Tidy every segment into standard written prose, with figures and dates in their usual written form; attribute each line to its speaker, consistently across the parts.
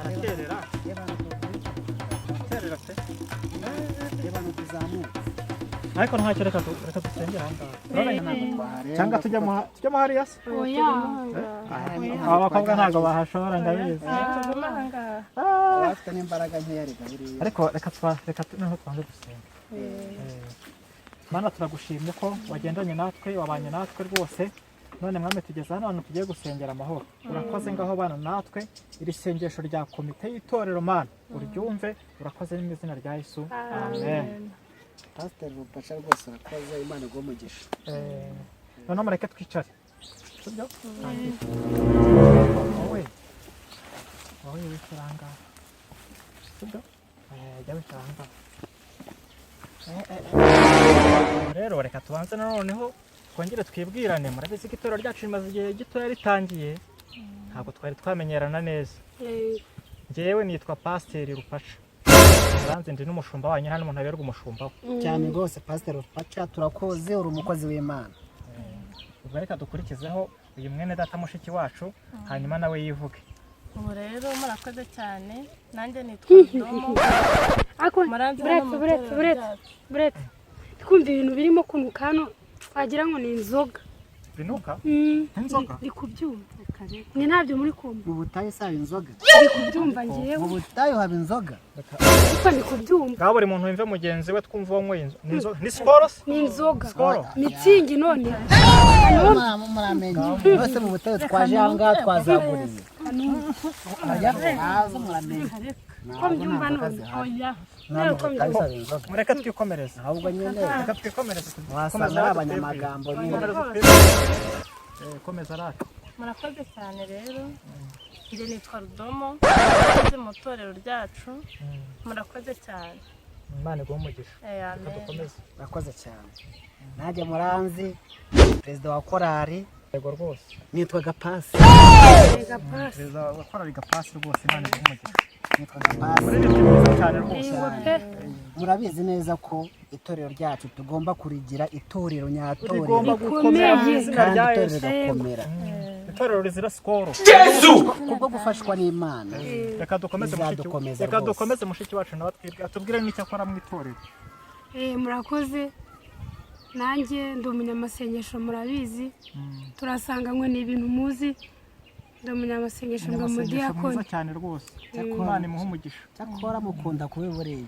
Speaker 1: Arakerera, arakerera pe.
Speaker 2: Reba ni ukuzamuka.
Speaker 1: Ariko ntacyo, reka dusengere aha ngaha. Cyangwa tujye mo hariya se?
Speaker 3: Oya.
Speaker 1: Aba bakobwa ntabwo bahashobora, ndabizi.
Speaker 4: Tuguma aha ngaha.
Speaker 2: Bafite n'imbaraga nkeya reka buriya.
Speaker 1: Ariko reka noneho tubanze dusenga. Mana, turagushimye ko wagendanye natwe, wabanye natwe rwose. None Mwami, tugeze hano hantu tugiye gusengera amahoro. Urakoze, ngaho bana natwe. Iri sengesho rya komite y'itorero, Mana, uryumve. Urakoze, ni mu izina rya Yesu, amen.
Speaker 2: Pasiteri Rupaca, rwose urakoze, Imana iguhe umugisha.
Speaker 1: Noneho mureke twicare, sibyo? Wowe wicara aha ngaha, sibyo? Jya wicara aha ngaha. Rero reka tubanze noneho twongere twibwirane. Murabizi ko itorero ryacu rimaze igihe gitoya ritangiye, ntabwo twari twamenyerana neza. Njyewe nitwa Pasiteri Rupaca, muranzi, ndi n'umushumba wanyu. Nta n'umuntu aberwa umushumba we.
Speaker 2: Cyane rwose, Pasiteri Rupaca, turakoze, uri umukozi w'Imana.
Speaker 1: Ubwo reka dukurikizeho uyu mwene data mushiki wacu, hanyuma nawe yivuge.
Speaker 4: Ubu rero murakoze cyane, nanjye nitwa Domo.
Speaker 3: Ariko
Speaker 4: Muranzi hano
Speaker 3: buretse
Speaker 4: mu
Speaker 3: buretse
Speaker 4: itorero
Speaker 3: buretse
Speaker 4: ryacu.
Speaker 3: Buretse, twumva ibintu birimo kunuka hano, wagira ngo ni inzoga.
Speaker 1: Binuka?
Speaker 3: Mm.
Speaker 1: Nk'inzoga?
Speaker 3: Ndi kubyumva, mwe ntabyo muri kumva?
Speaker 2: Mu butayu saba inzoga.
Speaker 3: Ndi kubyumva ngewe.
Speaker 2: Mu butayu haba inzoga.
Speaker 3: Ariko ndi kubyumva.
Speaker 1: Ngaho buri muntu yumve mugenzi we, twumva uwo inzo ni inzoga, ni Skol se?
Speaker 3: Ni inzoga.
Speaker 1: Skol.
Speaker 3: Mützig none.
Speaker 2: Muramenye bose mu butayu twaje aha ngaha twazaguriye. Oya, ntazo muramenye.
Speaker 3: Ko mbyumva none?
Speaker 4: Oya.
Speaker 2: Nta mu butayu saba inzoga.
Speaker 1: Mureke twikomereze.
Speaker 2: Ahubwo nyine
Speaker 1: Reka twikomereze.
Speaker 2: wasanga ari abanyamagambo nyine.
Speaker 1: Komeza rata.
Speaker 4: Murakoze cyane rero, njye nitwa Rudomo, murakoze mu itorero ryacu, murakoze cyane.
Speaker 1: Imana iguhe umugisha.
Speaker 4: Eh,
Speaker 1: Reka
Speaker 4: amen.
Speaker 1: dukomeze.
Speaker 2: Murakoze cyane, nanjye muranzi, perezida wa korari.
Speaker 1: Yego rwose.
Speaker 2: Nitwa Gapasi.
Speaker 3: Gapasi.
Speaker 1: Perezida wa korali Gapasi, rwose Imana iguhe umugisha.
Speaker 2: Nitwa Gapasi.
Speaker 1: Muririmbyi mwiza cyane rwose.
Speaker 3: Yego pe.
Speaker 2: Murabizi neza ko itorero ryacu tugomba kurigira itorero nyatorero.
Speaker 1: Rigomba gukomera mu izina
Speaker 2: Kandi
Speaker 1: rya
Speaker 2: itorero
Speaker 1: Yesu.
Speaker 2: rigakomera.
Speaker 1: Itorero rizira Skol.
Speaker 2: Kubwo gufashwa n'Imana.
Speaker 1: Reka dukomeze mushiki.
Speaker 2: Bizadukomeza
Speaker 1: Reka
Speaker 2: rwose.
Speaker 1: dukomeze mushiki wacu nawe atwibwire, atubwire n'icyo akora mu itorero.
Speaker 3: Murakoze, nanjye ndi umunyamasengesho, murabizi, turasanganywe, ni ibintu muzi, ndi umunyamasengesho, ndi
Speaker 1: Umunyamasengesho mwiza
Speaker 3: umudiyakoni.
Speaker 1: cyane rwose, Imana imuhe umugisha.
Speaker 2: Cyakora mukunda kubibureye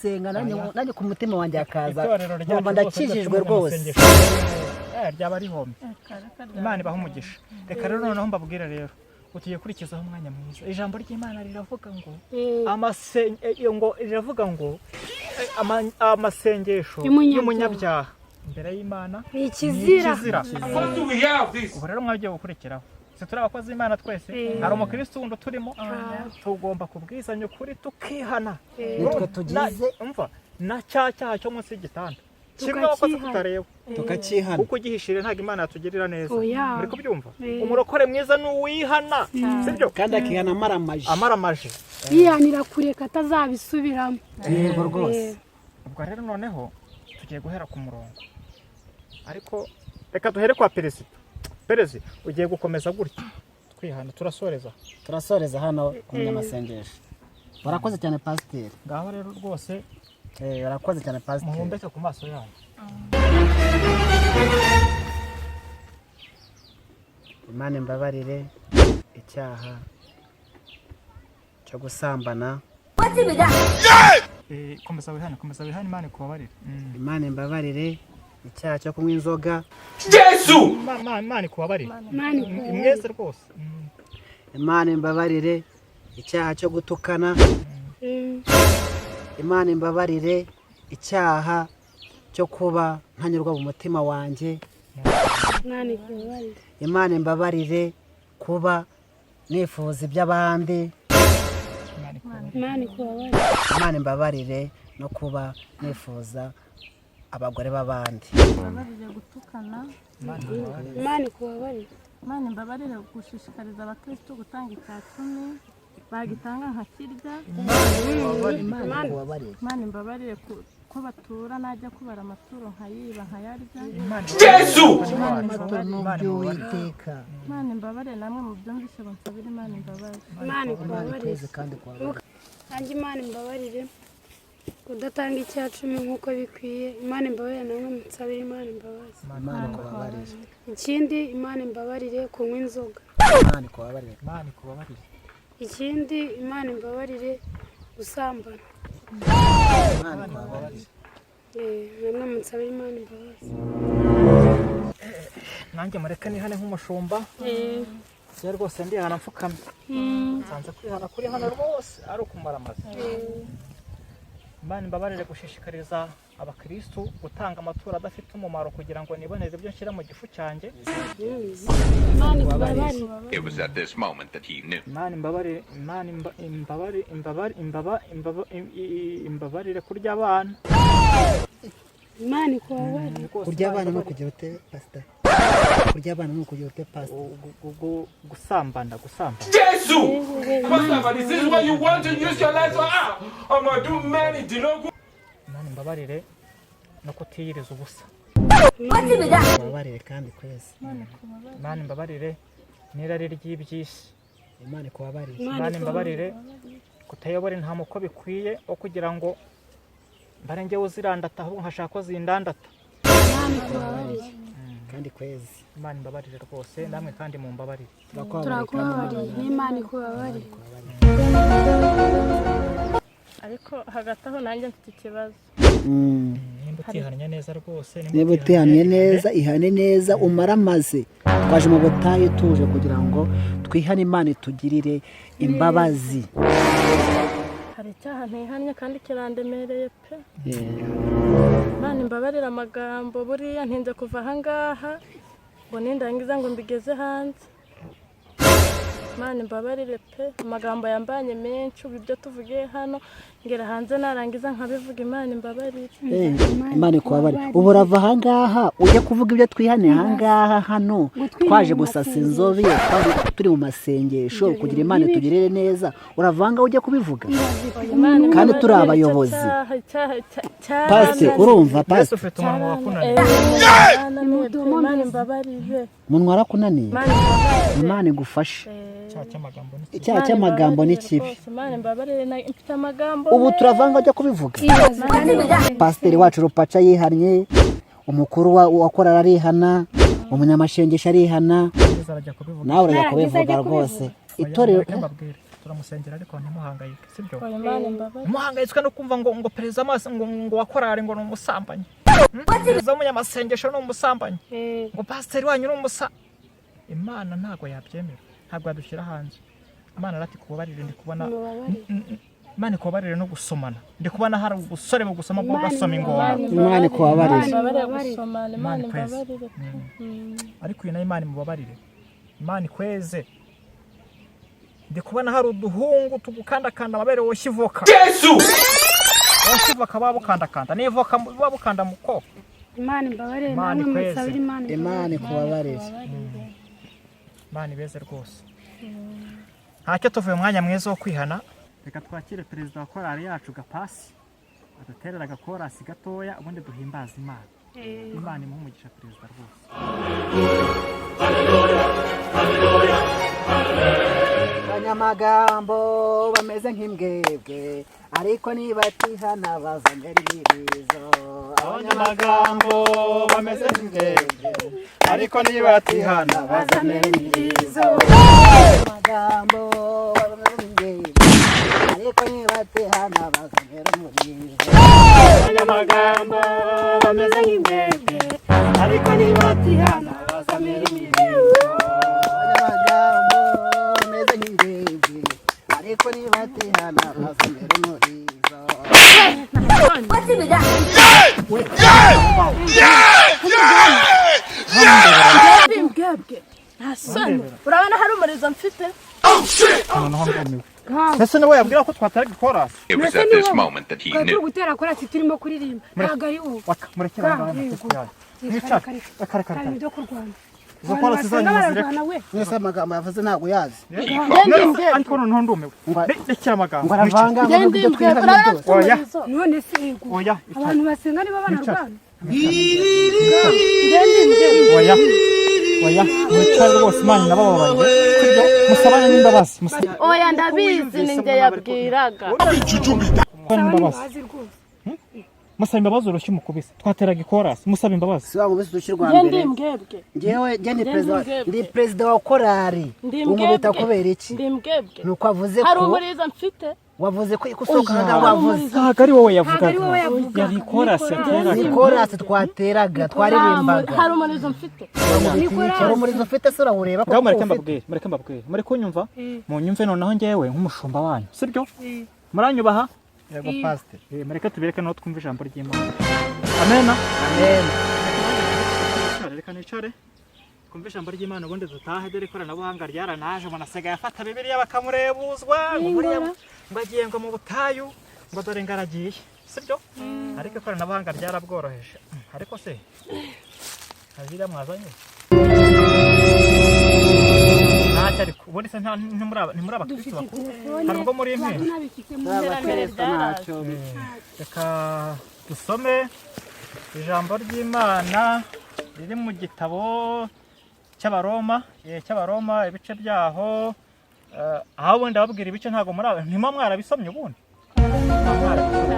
Speaker 2: senga, nanjye ku mutima wanjye hakaza
Speaker 1: Itorero ryacu
Speaker 2: nkumva
Speaker 1: rwose
Speaker 2: ndakijijwe
Speaker 1: ridafite
Speaker 2: rwose.
Speaker 1: umunyamasengesho, ryaba rihombye.
Speaker 4: Reka reka.
Speaker 1: Imana ibahe umugisha. Reka rero noneho mbabwire rero, utuye kurikizaho umwanya mwiza. Ijambo ry'Imana riravuga ngo ngo riravuga ngo amasengesho
Speaker 3: Y'umunyabyaha.
Speaker 1: y'umunyabyaha imbere y'Imana
Speaker 3: Ni ikizira.
Speaker 1: Ikizira. Ubu rero mwagiye gukurikiraho, si turi abakozi b'Imana twese? Hari umukristo wundi turimo? Tugomba kubwizanya ukuri, tukihana.
Speaker 2: Nitwe tugize
Speaker 1: Umva, na cya cyaha cyo munsi y'igitanda kimwe wakoze
Speaker 3: Tukakihana.
Speaker 1: tutareba,
Speaker 2: tukakihana.
Speaker 1: kuko ugihishire ntabwo Imana yatugirira neza.
Speaker 3: Oya.
Speaker 1: Muri kubyumva?
Speaker 3: Eh.
Speaker 1: Umurokore mwiza ni uwihana, sibyo?
Speaker 2: Kandi akihana amaramaje.
Speaker 1: Amaramaje.
Speaker 3: Yihanira kureka atazabisubiramo.
Speaker 2: Yego rwose.
Speaker 1: Ubwo rero noneho tugiye guhera ku murongo, ariko reka duhere kwa perezida. Perezida, ugiye gukomeza gutya, twihana, turasoreza.
Speaker 2: Turasoreza hano ku munyamasengesho. Urakoze cyane, pasiteri.
Speaker 1: Ngaho rero rwose.
Speaker 2: Urakoze cyane, pasiteri.
Speaker 1: Muhumbeke ku maso yanyu.
Speaker 2: Imana imbabarire icyaha cyo gusambana.
Speaker 1: Komeza wihane, komeza wihane, Imana ikubabarire.
Speaker 2: Imana imbabarire icyaha cyo kunywa inzoga.
Speaker 1: Imana ikubabarire.
Speaker 3: Imana ikubabarire.
Speaker 1: Mwese rwose.
Speaker 2: Imana imbabarire icyaha cyo gutukana. Imana imbabarire icyaha cyo kuba ntanyurwa mu mutima wanjye.
Speaker 3: Imana ikubabarire.
Speaker 2: Imana imbabarire kuba nifuza iby'abandi.
Speaker 1: Imana ikubabarire.
Speaker 3: Imana ikubabarire.
Speaker 2: Imana imbabarire no kuba nifuza abagore b'abandi.
Speaker 4: Imbabarire gutukana.
Speaker 1: Imana ikubabarire.
Speaker 3: Imana ikubabarire.
Speaker 4: Imana imbabarire gushishikariza abakristo gutanga icya cumi, bagitanga nkakirya.
Speaker 2: Imana ikubabarire.
Speaker 4: Imana imbabarire. uko batura, najya kubara amaturo nkayiba nkayarya.
Speaker 1: Imana.
Speaker 5: Jesu!
Speaker 2: Amaturo n'uby'Uwiteka.
Speaker 4: Imana imbabarire, namwe mubyumvise bansabire Imana imbabazi.
Speaker 3: Imana
Speaker 2: Imana
Speaker 3: ikubabarire.
Speaker 2: ikweze kandi ikubabarire.
Speaker 3: Nanjye Imana imbabarire kudatanga icyacumi nk'uko bikwiye. Imana imbabarire, namwe munsabire Imana imbabazi.
Speaker 2: Imana ikubabarire.
Speaker 3: Ikindi, Imana imbabarire kunywa inzoga.
Speaker 2: Imana ikubabarire.
Speaker 1: Imana ikubabarire.
Speaker 3: Ikindi, Imana imbabarire gusambana.
Speaker 2: Imana ikubabarire.
Speaker 3: Namwe munsabire Imana imbabazi.
Speaker 1: Nanjye mureke nihane nk'umushumba. Njye rwose ndihana mfukamye, nsanze kwihana kuri hano rwose ari ukumara amazi. Imana imbabarire gushishikariza abakristu gutanga amaturo adafite umumaro kugira ngo nibonere ibyo nshyira mu gifu cyanjye.
Speaker 3: Imana ikubabarire.
Speaker 5: It was at this moment that he knew.
Speaker 1: Imana imbabarire, Imana imbabarire, imbabare imbaba imbaba imbabarire kurya abana.
Speaker 3: Imana ikubabarire.
Speaker 1: Rwose.
Speaker 2: Kurya abana
Speaker 1: Imana
Speaker 2: ni ukugira ute, pasita? Kurya abana ni ukugira ute, pasita?
Speaker 1: Gusambana, gusambana.
Speaker 5: Jesu!
Speaker 6: Pastor, this is what you want to use your life for. Ah, I'm gonna do many.
Speaker 1: Imana imbabarire no kutiyiriza ubusa.
Speaker 2: Ikubabarire kandi kwezi.
Speaker 1: Imana imbabarire n'irari ry'iby'isi.
Speaker 2: Imana ikubabarire.
Speaker 1: Imana imbabarire kutayobora intama uko bikwiye, aho kugira ngo mbare njyewe uzirandata, ahubwo nkashaka ko zindandata.
Speaker 3: Imana ikubabarire.
Speaker 2: Kandi kwezi.
Speaker 1: Imana imbabarire rwose, namwe kandi mumbabarire.
Speaker 2: Turakubabarira kandi.
Speaker 3: Turakubabariye, n'Imana ikubabarire.
Speaker 4: Ariko hagati aho nanjye mfite ikibazo.
Speaker 1: Nimba utihannye neza rwose.
Speaker 2: Niba utihannye neza, ihane neza umaramaze. Twaje mu butayu tuje kugira ngo twihane, Imana itugirire imbabazi.
Speaker 4: Hari icyaha ntihannye kandi kirandemereye pe. Imana imbabarire amagambo, buriya ntinze kuva ahangaha ngo nindangiza ngo mbigeze hanze. Imana imbabarire pe, amagambo yambanye menshi. Ubu ibyo tuvugiye hano ngera hanze narangiza nkabivuga. Imana imbabarire.
Speaker 2: Imana ikubabarire. Ubu urava ahangaha ujya kuvuga ibyo twihane ahangaha hano? Twaje gusasa inzobe, twaje turi mu masengesho kugira Imana itugirire neza. Urava ahangaha ujya kubivuga?
Speaker 4: Imana
Speaker 2: Kandi turi
Speaker 4: imbabarire icyo
Speaker 2: abayobozi.
Speaker 4: cyaha
Speaker 2: Pasite, urumva
Speaker 1: Yesu
Speaker 2: pasite?
Speaker 1: ufite umunwa wakunaniye.
Speaker 4: Imana imbabarire.
Speaker 2: Umunwa warakunaniye.
Speaker 4: Imana imbabarire.
Speaker 2: Imana igufashe.
Speaker 1: Icyaha cy'amagambo ni kibi.
Speaker 2: Icyaha cy'amagambo ni kibi.
Speaker 4: Rwose, Imana imbabarire, mfite amagambo.
Speaker 2: Ubu turavanga ujya kubivuga? Pasiteri wacu Rupaca yihannye, umukuru wa korali arihana, umunyamashengesho arihana.
Speaker 1: Neza arajya kubivuga.
Speaker 2: Nawe urajya
Speaker 3: Narangiza
Speaker 2: kubivuga
Speaker 3: ajya.
Speaker 2: Rwose
Speaker 1: Oya,
Speaker 2: itorero.
Speaker 1: mureke mbabwire, turamusengera ariko ntimuhangayike, sibyo?
Speaker 4: Oya, Imana imbabarire.
Speaker 1: Ntimuhangayitswe no kumva ngo perezida amaso ngo wa korali ngo ni umusambanyi. Perezida w'umunyamasengesho ni umusambanyi, ngo pasiteri wanyu ni umusa. Imana ntabwo yabyemera, ntabwo yadushyira hanze. Imana arati kubabarire, ndi kubona. Imana ikubabarire no gusomana, ndi kubona hari ubusore bugusoma bwo gasoma ingona.
Speaker 2: Imana ikubabarire.
Speaker 4: Imbabarire gusomana, Imana
Speaker 1: Imana ikweze.
Speaker 4: imbabarire.
Speaker 1: Ariko uyu nayo Imana imubabarire, Imana ikweze. Ndi kubona hari uduhungu tugukandakanda amabere woshya ivoka.
Speaker 6: Jesu!
Speaker 1: Woshya ivoka, baba bukandakanda n'ivoka buba bukanda mu koko.
Speaker 3: Imana imbabarire.
Speaker 1: Imana
Speaker 3: Namwe
Speaker 1: ikweze.
Speaker 3: munsabire Imana.
Speaker 2: Imana ikubabarire.
Speaker 1: Imana ibeze rwose. Ntacyo, tuvuye umwanya mwiza wo kwihana. Reka twakire perezida wa korali yacu Gapasi, aduterera agakorasi gatoya, ubundi duhimbaze Imana. Imana imuhe umugisha perezida rwose.
Speaker 2: Abanyamagambo bameze nk'imbwebwe, ariko nibatihana bazongera ibibizo.
Speaker 1: Abanyamagambo bameze nk'imbwebwe, ariko nibatihana
Speaker 2: bazamera imirizo. Abanyamagambo bameze nk'imbwebwe, ariko nibatihana bazamera umurizo.
Speaker 1: Abanyamagambo bameze nk'imbwebwe, ariko nibatihana bazamera imirizo.
Speaker 2: Abanyamagambo bameze nk'imbwebwe, ariko nibatihana bazamera umurizo.
Speaker 4: Imbwebwe nta soni, urabona hari umurizo mfite.
Speaker 1: Noneho ndumiwe. Ese niwe yabwira ko twatari ikorasi?
Speaker 5: It was at this moment that he
Speaker 3: Twari turi
Speaker 5: knew.
Speaker 3: gutera korasi, turimo kuririmba, ntabwo ari wowe.
Speaker 1: Waka murekere aho ngaho amatiku yayo. Mwicare. Reka, reka,
Speaker 3: Hari
Speaker 1: reka.
Speaker 3: ibyo kurwana.
Speaker 1: Izo
Speaker 3: Abantu
Speaker 1: korasi
Speaker 3: basenga
Speaker 1: zanyu muzireke.
Speaker 3: bararwana we.
Speaker 2: Mwese amagambo yavuze ntabwo uyazi.
Speaker 5: He fucked up.
Speaker 1: Ariko noneho ndumiwe.
Speaker 2: Ngo-
Speaker 1: Rekera amagambo.
Speaker 2: Ngo aravanga ngo
Speaker 4: Njye
Speaker 2: avuge
Speaker 4: ndi
Speaker 2: ibyo
Speaker 4: imbwebwe,
Speaker 2: twihannye
Speaker 4: urabona
Speaker 2: byose.
Speaker 4: mfite
Speaker 1: Oya.
Speaker 4: umurizo.
Speaker 3: None se yego.
Speaker 1: Oya, icara.
Speaker 3: Abantu basenga nibo banarwana.
Speaker 4: Njye ndi imbwebwe.
Speaker 1: Oya, oya, mwicare rwose, Imana inabababariye, sibyo? Musabane n'imbabazi, musabane
Speaker 4: Oya, ndabizi, ni njye yabwiraga.
Speaker 1: n'imbabazi.
Speaker 3: Bazi rwose.
Speaker 1: Musaba imbabazi urushyi umukubise, twateraga ikorasi, musaba imbabazi.
Speaker 2: Si wa mubisi urushyi rwa
Speaker 4: Njye ndi
Speaker 2: mbere.
Speaker 4: imbwebwe.
Speaker 2: Njyewe njye ndi perezida
Speaker 4: Ndi
Speaker 2: ndi perezida wa korari.
Speaker 4: Ndi
Speaker 2: Umubita
Speaker 4: imbwebwe.
Speaker 2: kubera iki?
Speaker 4: Ndi imbwebwe.
Speaker 2: Nuko avuze
Speaker 4: Hari
Speaker 2: ko
Speaker 4: umurizo mfite.
Speaker 2: wavuze ko usohoka ahangaha wavuze.
Speaker 1: Ntabwo ari wowe
Speaker 3: Ntabwo ari wowe
Speaker 1: yavugaga,
Speaker 3: yavugaga.
Speaker 1: yari ikorasi yateraga.
Speaker 2: Ni korasi twateraga, twaririmbaga.
Speaker 4: Hari umurizo mfite.
Speaker 2: Hari umurizo ufite se, urawureba ko
Speaker 1: Ngaho mureke
Speaker 2: ufite?
Speaker 1: mbabwire, mureke mbabwire, muri kunyumva, munyumve noneho njyewe nk'umushumba wanyu, sibyo? Muranyubaha?
Speaker 2: Yego, pasiteri.
Speaker 1: Mureke tubireke noneho twumve ijambo ry'Imana. Amena.
Speaker 2: Amen.
Speaker 1: Reka nicare twumve ijambo ry'Imana ubundi dutahe. Dore ikoranabuhanga ryaranaje, umuntu asigaye afata Bibiliya bakamurebuzwa ngo buriya ngo agiye ngo mu butayu, ngo dore ngo aragiye, sibyo? Ariko ikoranabuhanga ryarabworoheje. Ariko se hari Bibiliya mwazanye? Ntacyo, ariko ubundi se ntimuri abakristo
Speaker 3: Dufite
Speaker 1: bakuru?
Speaker 3: telefone.
Speaker 1: Hari ubwo muri impinja?
Speaker 3: Tunabifite mu
Speaker 4: Iterambere ryaraje.
Speaker 1: Reka dusome ijambo ry'Imana riri mu gitabo cy'Abaroma, cy'Abaroma, ibice byaho, aho ubundi ababwira ibice ntabwo muri ntimwa mwarabisomye ubundi. Ntimwa mwarabisomye.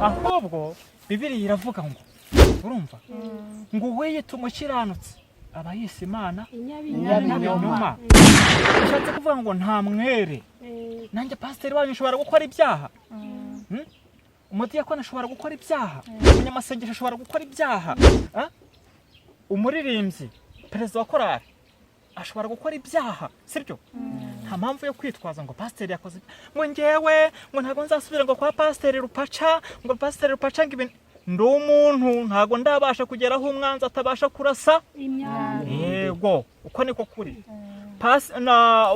Speaker 1: Ahubwo Bibiliya iravuga ngo, urumva, ngo uwiyita umukiranutsi aba yise Imana inyabinyoma. Bishatse kuvuga ngo nta mwere. Nanjye pasiteri wanyu nshobora gukora ibyaha. Umudiyakoni ashobora gukora ibyaha, umunyamasengesho ashobora gukora ibyaha, Ah? Umuririmbyi, perezida wa korali ashobora gukora ibyaha, sibyo? Nta mpamvu yo kwitwaza ngo pasiteri yakoze ngo ngewe ngo ntabwo nzasubira ngo kwa pasiteri Rupaca, ngo pasiteri Rupaca ngo ibintu. Ndi umuntu, ntabwo ndabasha kugera aho umwanzi atabasha kurasa
Speaker 3: Imyambi.
Speaker 1: Yego, uko niko kuri. Na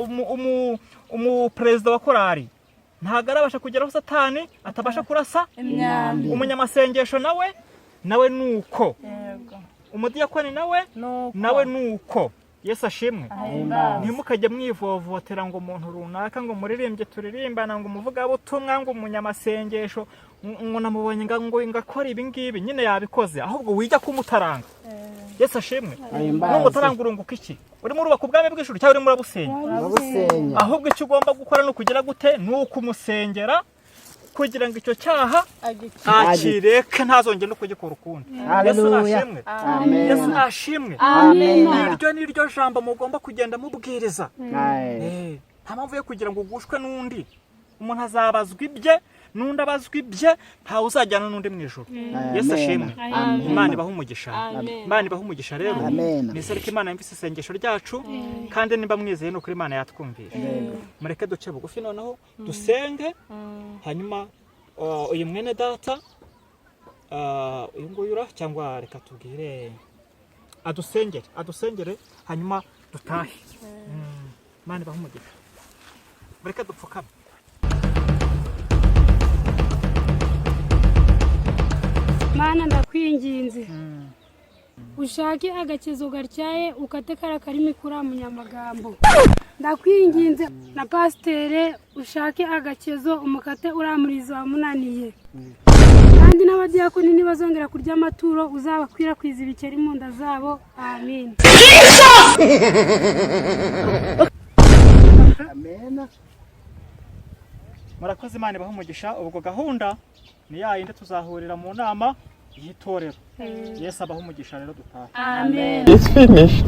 Speaker 1: umuperezida wa korali ntabwo arabasha kugera aho Satani atabasha kurasa
Speaker 4: Imyambi.
Speaker 1: Umunyamasengesho nawe nuko.
Speaker 4: Yego.
Speaker 1: Umudiyakoni nawe
Speaker 4: Nuko.
Speaker 1: nawe nuko. Yesu ashimwe.
Speaker 4: Ahimbaze.
Speaker 1: Ntimukajye mwivovotera ngo umuntu runaka, ngo muririmbye turirimbana, ngo umuvugabutumwa, ngo umunyamasengesho, ngo namubonye ngo ngakora ibi ngibi, nyine yabikoze, ahubwo wijya kumutaranga. Yesu ashimwe.
Speaker 2: Ahimbaze.
Speaker 1: Numutaranga urunguka iki? Urimo urubaka ubwami bw'ijuru cyangwa urimo urabusenya?
Speaker 2: Urabusenya.
Speaker 1: Ahubwo icyo ugomba gukora ni ukugira gute? Ni ukumusengera kugira ngo icyo cyaha akireke, ntazongere no kugikora ukundi. Yesu
Speaker 2: Haleluya.
Speaker 1: nashimwe.
Speaker 2: Amen.
Speaker 1: Yesu nashimwe.
Speaker 2: Amen.
Speaker 1: Iryo ni ryo jambo mugomba kugenda mubwiriza.
Speaker 2: Aye.
Speaker 1: Nta mpamvu yo kugira ngo ugushwe n'undi. Umuntu azabazwa ibye, n'undi abazwa ibye, ntawe uzajyana n'undi mu ijuru. Yesu ashimwe. Imana ibahe umugisha.
Speaker 4: Amen.
Speaker 1: Imana ibahe umugisha rero.
Speaker 2: Amen.
Speaker 1: Nizere ko Imana yumvise isengesho ryacu, kandi nimba mwizeye ni ukuri Imana yatwumvishe. Mureke duce bugufi noneho dusenge, hanyuma uyu mwene data, uyu nguyu ura cyangwa reka tubwire adusengere, adusengere hanyuma dutahe. Imana ibahe umugisha. Mureke dupfukame.
Speaker 3: Mana, ndakwinginze ushake agakizo gatyaye, ukate kariya karimi kuri munyamagambo. Ndakwinginze na pasitere, ushake agakizo umukate uriya murizo wamunaniye, kandi n'abadiyakoni ntibazongera kurya amaturo, uzabakwirakwiza ibikeri mu nda zabo. Amin.
Speaker 2: Amen.
Speaker 1: Murakoze, Imana ibahe umugisha. Ubwo gahunda ni ya yindi, tuzahurira mu nama y'itorero. Yesu abahe umugisha rero, dutahe.
Speaker 3: Amen.
Speaker 6: It's finished.